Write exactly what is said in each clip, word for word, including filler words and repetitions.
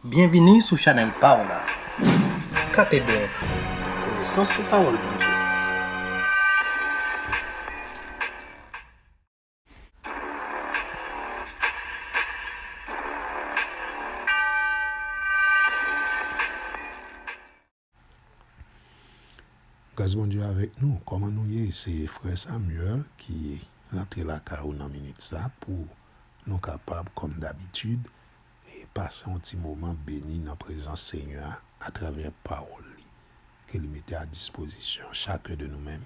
Byenvini sou chanèl Pawòl la. K P B F, konesans sou pawòl Bondye. Gras Bondye avèk nou. Kòman nou ye? Se frè Samuel ki rantre lakay ou nan minit sa pou nou kapab, kòm dabitid, e pase yon ti moman beni nan prezans Senyè a atravè pawòl li ke li mete a dispozisyon chak de nou menm,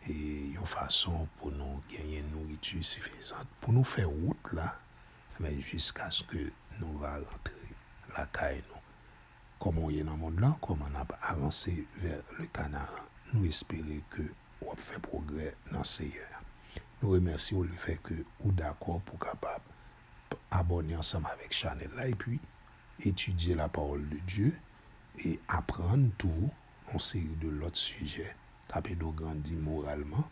e yon fason pou nou genyen nouriti sifizan pou nou fè wout la, men jiskaske nou va rantre lakay nou. Kòman w ye nan mond lan? Kòman n ap avanse vè le Kanaran? Nou espere ke w ap fè pwogrè nan Seyè a. Nou remèsye w lefètke ou dakò pou w kapab abòne ansanm avèk chanèl la epi etidye la pawòl de Dye e aprann tou yon seri de lòt sijè k ap ede w grandi moralman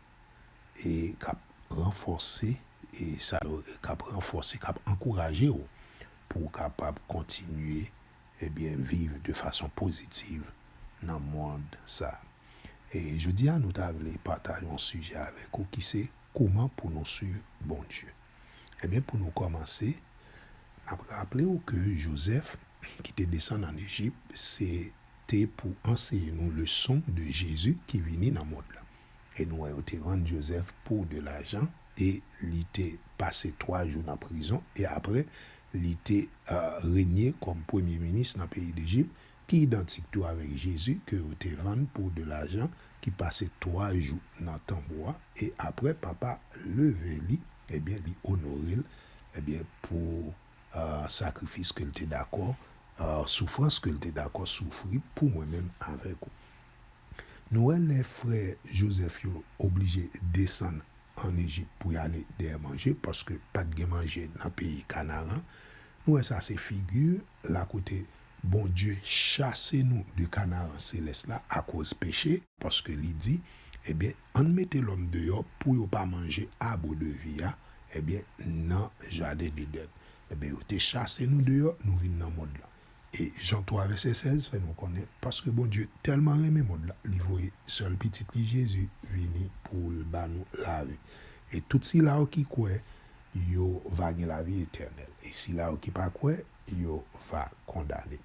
e k ap ranfòse e sa yo, k ap ranfòse, k ap ankouraje w pou w kapab kontinye, ebyen, viv de fason pozitiv nan mond sa. E jodi a, nou ta vle pataje yon sijè avèk ou ki se kòman pou nou swiv Bondye. Ebyen, pou nou kòmanse, n ap raple w ke Jozèf, ki te desann ann Ejip, se te pou anseye nou leson de Jezi ki vini nan mond lan. E nou wè yo te vann Jozèf pou de lajan e li te pase twa jou nan prizon e apre li te, euh, renye kòm premye minis nan peyi Lejip, ki idantik tou avèk Jezi ke yo te vann pou de lajan, ki pase twa jou nan tonbo a e apre Papa leve li, ebyen, li onore l, ebyen, pou, euh, sakrifis ke l te dakò, euh, soufrans ke l te dakò soufri pou mwen menm avèk ou. Nou wè lè frè Jozèf yo oblije desann ann Ejip pou y ale dèyè manje, paske pa t gen manje nan peyi Kanaran. Nou wè sa se figi la kote Bondye chase nou de Kanaran selès la akoz peche, paske li di, ebyen, ann mete lòm deyò pou yo pa manje abò de vi a, ebyen, nan jaden Edenn. Ebyen, yo te chase nou deyò, nou vin nan mond lan. E Jan twa vèsè sèz fè nou konnen, paske Bondye tèlman renmen mond lan, li voye sèl pitit li Jezi vini pou l ba nou lavi. E tout sila yo ki kwè, yo va gen lavi etènèl. E sila yo ki pa kwè, yo va kondane.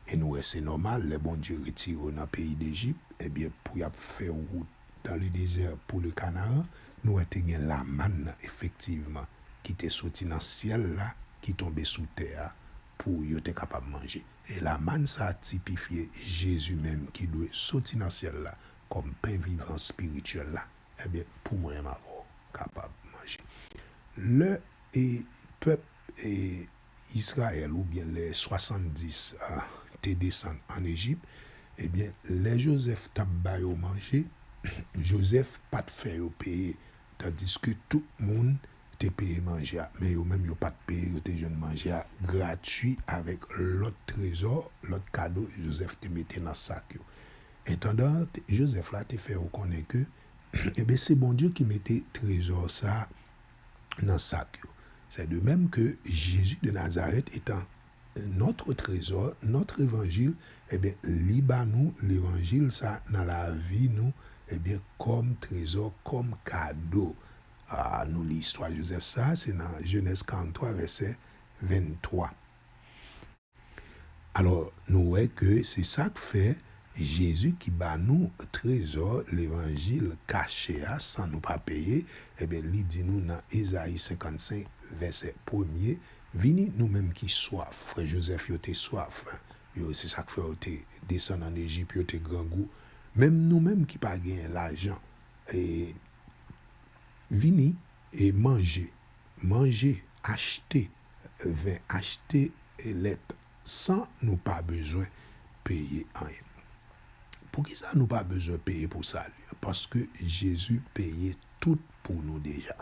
E nou wè se nòmal, lè Bondye retire yo nan peyi Dejip, ebyen, pou y ap fè wout dans le désert pour le Canaan, nou wè te gen lamann nan efektivman ki te soti nan syèl la, ki tonbe sou tè a pou yo te kapab manje. E lamann sa a tipifye Jezi menm ki dwe soti nan syèl la kòm pen vivan espirityèl la, ebyen, pou mwen menm avè w kapab manje. Lè e pèp e Izrayèl oubyen lè swasanndis a te desann ann Ejip, ebyen, lè Jozèf t ap ba yo manje, Jozèf pa t fè yo peye, tandiske tout moun te peye manje a, men yo menm yo pa t peye, yo te jwenn manje a gratui avèk lòt trezò, lòt kado Jozèf te mete nan sak yo. Entandan, Jozèf la te fè yo konnen ke, ebyen, se Bondye ki mete trezò sa a nan sak yo. C'est de même que Jésus de Nazareth étant notre trésor, notre évangile, ebyen, li ba nou levanjil sa nan lavi nou, ebyen, kòm trezò, kòm kado. A, nou li istwa Jozèf sa, se nan Jenèz karanntwa, vèsè venntwa. Alò, nou wè ke se sa k fè Jezi ki ba nou trezò levanjil kache a san nou pa peye, ebyen, li di nou nan Ezayi senkannsenk, vèsè premye, vini nou menm ki swaf. Frè Jozèf yo te swaf. Yo, se sa k fè yo te desann ann Ejip, yo te grangou. Menm nou menm ki pa gen lajan, e, vini e manje, manje, achte ven, achte lèt, san nou pa bezwen peye anyen. Poukisa nou pa bezwen peye pou sali an? Paske Jezi peye tout pou nou deja.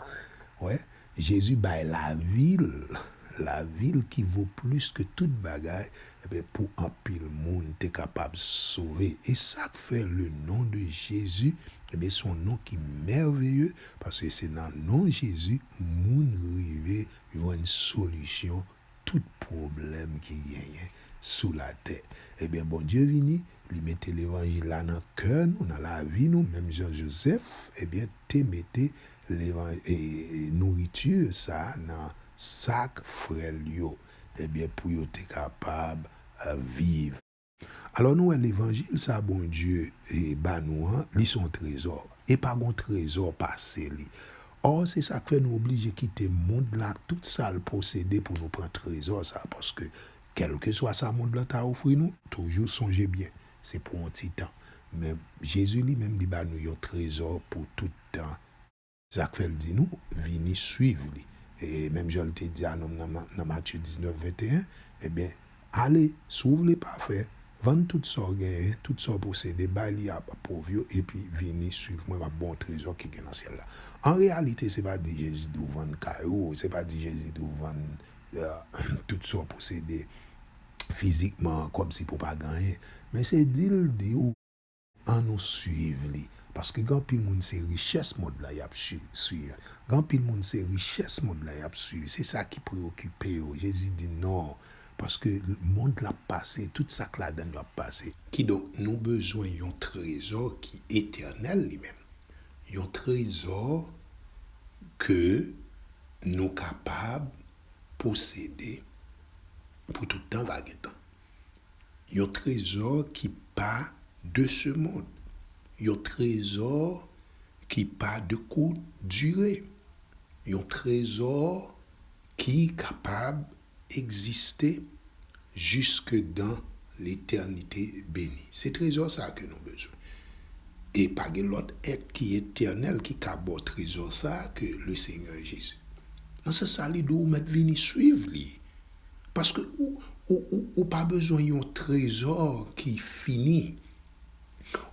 Wè, Jezi bay lavi l, lavi l ki vo plis ke tout bagay, ebyen, pou anpil moun te kapab sove. E sa k fè le nom de Jésus, ebyen, se yon non ki mèveye, paske se nan non Jezi moun rive jwenn solisyon tout pwoblèm ki genyen sou latè. Ebyen, Bondye vini, li mete levanjil la nan kè nou, nan lavi nou, menm jan Jozèf, ebyen, te mete levan-, e, e, nouriti sa nan sak frè l yo, ebyen, pou yo te kapab, e, viv. Alò, nou wè levanjil sa Bondye, e, ba nou an, li se yon trezò. E pa gon trezò pase li. Ò, se sa k fè nou oblije kite mond la, tout sa l posede pou nou pran trezò sa, paske kèlkeswa sa mond lan ta ofri nou, toujou sonje byen, se pou yon ti tan. Men Jezi li menm, li ba nou yon trezò pou tout tan. Sa k fè l di nou, vini swiv li. E menm jan l te di a nonm nan, nan Matye diznèf venteyen, ebyen, ale, si w vle pafè, vann tout sa w genyen, tout sa w posede, bay li a pòv yo, epi vini swiv mwen, m ap ba w trezò ki gen nan syèl la. An reyalite, se pa di Jezi di w vann kay ou, se pa di Jezi di w vann, e, tout sa w posede fizikman, kòmsi pou w pa gen anyen. Men se di l di w, ann nou swiv li. Paske gen anpil moun se richès mond lan y ap swi-, swiv. Gen anpil moun se richès mond lan y ap swiv. Se sa ki preyokipe yo. Jezi di non. Paske mond lan ap pase, tout sa k ladan l yo ap pase. Kidonk, nou bezwen yon trezò ki etènèl li menm. Yon trezò ke nou kapab posede pou tout tan va gen tan. Yon trezò ki pa de ce monde. Yon trezò ki pa de kout dire. Yon trezò ki kapab egziste jiske dan letènite beni. Se trezò sa ke nou bezwen. E pa gen lòt èt ki etènèl ki ka ba w trezò sa ke le Senyè Jezi. Nan sans sa, li di w mèt vini swiv li. Paske ou, ou, ou, ou pa bezwen yon trezò ki fini.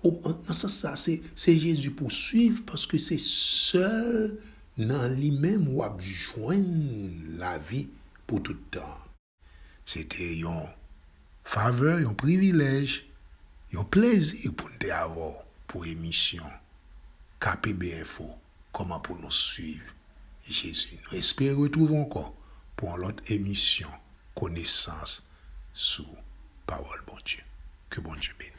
Ou, an, nan sans sa, se, se Jezi pou w swiv, paske se sèl nan li menm w ap jwenn lavi pou tout tan. Se te yon favè, yon privilèj, yon plezi pou n te avè w pou emisyon K P B Info, kòman pou nou swiv Jezi. Nou espere retwouve w ankò pou yon lòt emisyon Konesans sou Pawòl Bondye. Ke Bondye beni.